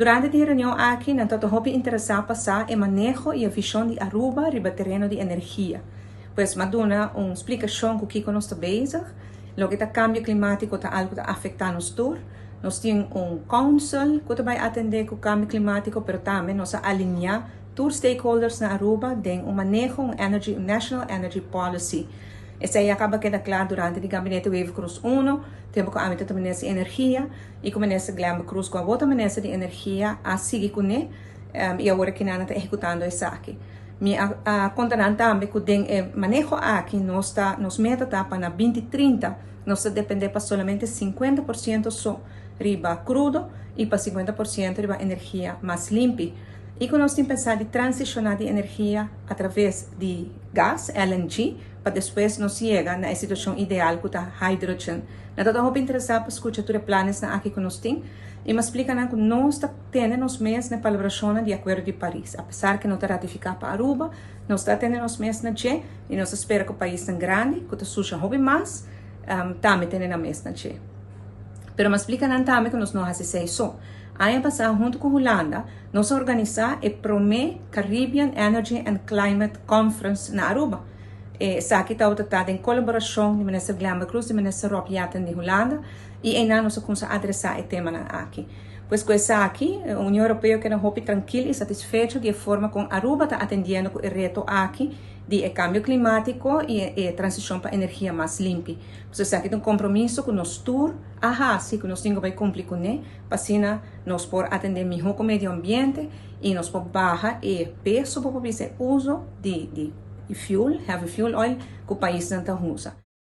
Durante e reunion aki, nan tabata hopi interesa pa sa e maneho y e vision di Aruba riba tereno di energia. Pues m'a duna un splicacion cu kico nos ta bezig. Loke ta cambio climatico ta algo cu ta afecta nos tur. Nos tin un council cu ta bay atende cu cambio climatico, pero tambe nos a alinea tur stakeholders na Aruba den un maneho, un energy, un national energy policy. Esey a caba keda cla durante di Gabinete Wever-Croes 1, tempo cu ami tabata Minister di Energia y cu Minister Glenbert Croes, cu awor ta Minister di Energia, a sigui cune y awor cu nan ta ehecutando esaki. Mi a conta nan tambe cu den e maneho aki nos meta ta pa na 2030 nos ta depende pa solamente 50% so riba crudo y pa 50% riba energia mas limpi. Y cu nos tin pensa di transiciona di energia a traves di gas, LNG, pa despues nos yega na situacion ideal cu ta hydrogen. Nan ta hopi interesa pa scucha tur e plannan aki cu nos tin y m'a splica nan cu nos ta tene nos mes na palabracion di Acuerdo di Paris. Apesar cu no ta ratifica pa Aruba, nos ta tene nos mes na dje y nos ta spera cu paisnan grandi, cu ta susha hopi mas, tambe tene nan mes na dje. Pero m'a splica nan tambe cu nos no a haci esey so. Aña pasa, hunto cu Hulanda, nos a organisa e prome Caribbean Energy and Climate Conference na Aruba. Esaki tabata den colaboracion di Minister Glenbert Croes y Minister Rob Jetten di Hulanda y eynan nos a cuminsa adresa e temanan aki. Pues cu esaki, Union Europeo a keda hopi trankil y satisfecho di forma con Aruba ta atendiendo cu e reto aki di cambio climatico y transicion pa energia mas limpi. Pues esaki ta un compromiso cu nos tur a hasi, cu nos tin cu cumpli cune, pa asina nos por atende miho cu medio ambiente y nos por baha e peso pa uso di fuel, heavy fuel oil, cu paisnan ta usa.